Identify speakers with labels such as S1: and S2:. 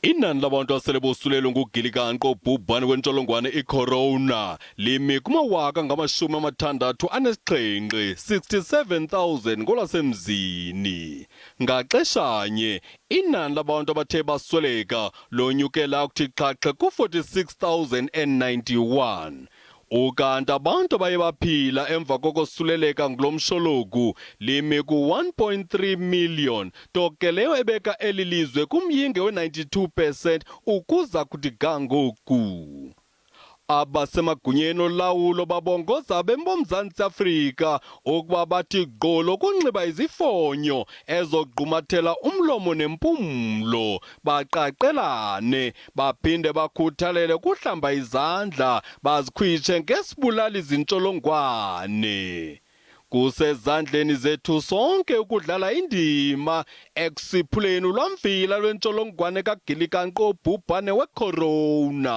S1: Inani labantu asele bosulelwe ngugilikanqo obhubhane wentsholongwane icorona limi kumawaka ngamashumi amathandathu anesixhenxe 67,000 ngolwasemzini. Ngaxeshanye, inani labantu abathe basweleka lonyukela ukuthi xhaxhe ku-46,091. Ukanti abantu abaye baphila emva kokosuleleka ngulo mshologu limi ku-1.3 million, nto ke leyo ebeka eli lizwe kumyinge we-92 percent ukuza kuthi ga ngoku. Abasemagunyeni olawulo babongoza abemi boMzantsi Afrika ukuba bathi gqolo kunxiba izifonyo ezogqumathela umlomo nempumlo, baqaqelane, baphinde bakhuthalele ukuhlamba izandla bazikhwitshe ngesibulali zintsholongwane. Kusezandleni zethu sonke ukudlala indima ekusiphuleni ulwamvila lwentsholongwane kagilikanqo obhubhane wekhorona.